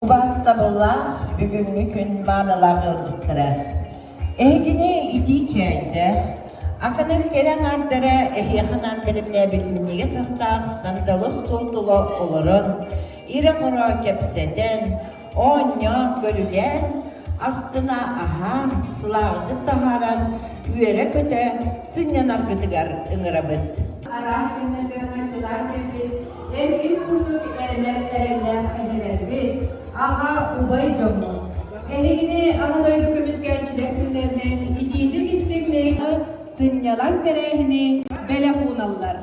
Убаастабыллаах бүгүҥҥү күн маанылаах ыалдьыттара! Эһигини итии чээйдээх, аканар кэрэ аҥаардара эһиэхэ анаан бэлэмнээбит минньигэс астаах сандалы остуол тула олорон, ирэ-хоро кэпсэтэн, оонньоон, көрүлээн, астына аһаан, сылааҕытын таһааран, үөрэ-көтө сынньанаргытыгар ыҥырабыт. Араас кэмнэргэ араҥаччылаан кэлбит эргин курдук эрэнэр эрэллээх эһэлэрбит, аҕа, убай дьоммут. Эһигини Аҕа дойду көмүскээччилэр күннэринэн итиитик-истиҥник сынньалаҥ тэрээһини бэлэх ууналлар.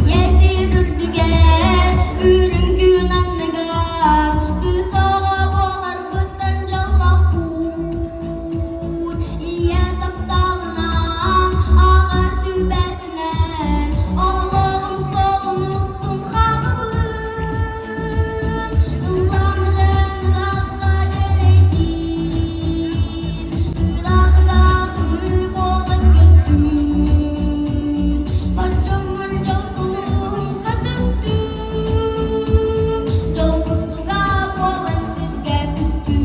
Ийэсин үрдүгэр, үрүҥ күн анныгар, кыыс оҕо буоларбыттан дьоллоохпун. Ийэ тапталынан, аҕа сүбэтинэн, олоҕум суолун устун хаамабын. Ыллаан ыраахха дэлэйдиин, ыраах-ыраах ымыы буолан көттүн. Боччуммун дьол сулуһун көтүттүм, дьол кустуга буолан сиргэ түстүм.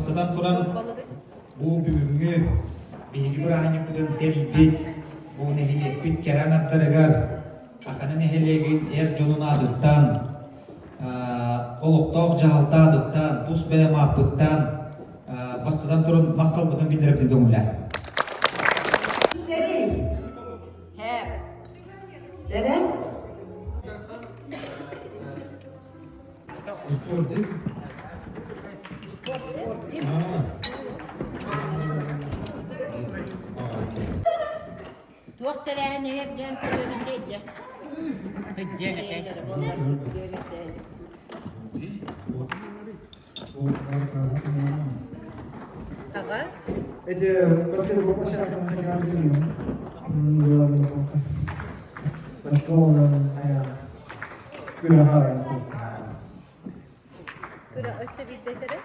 Бастатан туран, бу бүгүҥҥү биһиги бырааһынньыкпытын тэрийбит, бу нэһилиэкпит кэрэ аҥардарыгар Акана нэһилиэгин эр дьонун аатыттан, олохтоох дьаһалта аатыттан, тус бэйэм ааппыттан бастатан туран махталбытын биллэрэбитин көҥүллээн. Сэрий. Сэрэ. Туох тэрээһин иһэрдээн көрүөмүтэй дьэ. Аҕа Эти баскетбол площадка на Баскетболунан күрэхэ Күрэх өссө биирдэ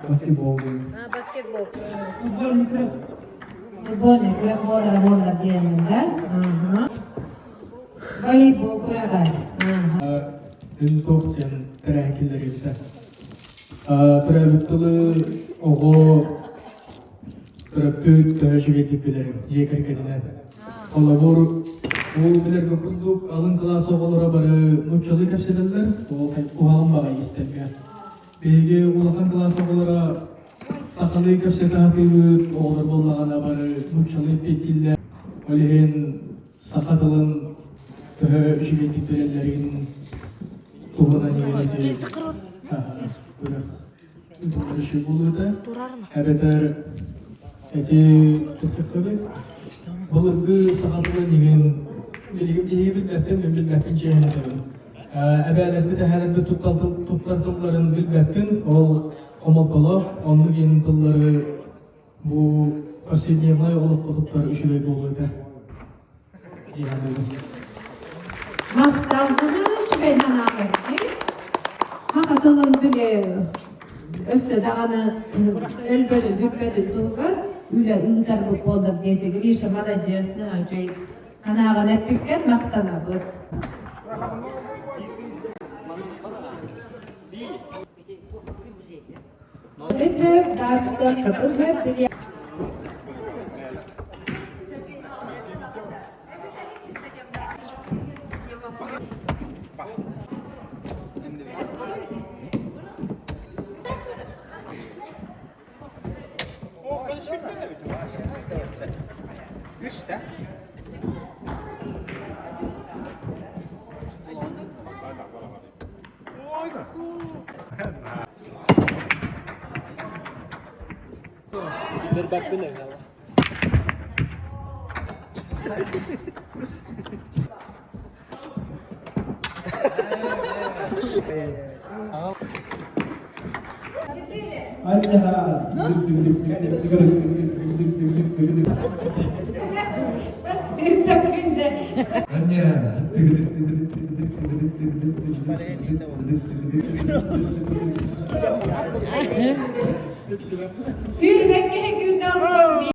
Баскетбол. А, баскетбол. Футбольный күрэх. Футбольный күрэх буолара буоллар диэнин да. Волейбол күрэҕэ. Эн туох диэн тэрээһин киллэрибитэ. Төрөөбүт тылы оҕо төрөппүт төһө үчүгэйдик билэрин дьиэ кэргэнинэн. Холобур, бу билэргэ курдук алын кылаас оҕолоро бары нууччалыы кэпсэтэллэр, ол куһаҕан баҕайы истэргэ. Биһиги улахан кылаас оҕолоро сахалыы кэпсэтэ сатыыбыт, оҕолор буоллаҕына бары нууччалыы эппиэттииллэр. Ол иһин саха тылын төһө үчүгэйдик билэллэрин туһунан иҥэрити күрэх буолуота. Эбэтэр эти кэпсэхтэбит былыргы саха тылын иҥин билигин биһиги билбэппин, мин билбэппин чиэһин этэбин. Эбээлэрбит, эһээлэрбит туттар тылларын билбэппин, ол хомолтолоох, оннук иһин тыллары бу повседневнай олоххо туттар үчүгэй буолуо этэ. Махталгына үчүгэй санаалар Саха тылын били өссө даҕаны өлбөтүн бүппэтин туһугар үлэ ыытарбыт буоллар диэтэ Гриша маладьыас наһаа үчүгэй санааҕын эппиккэр махтанабыт. Өтөп дарста кытын биле Hürmetli günler.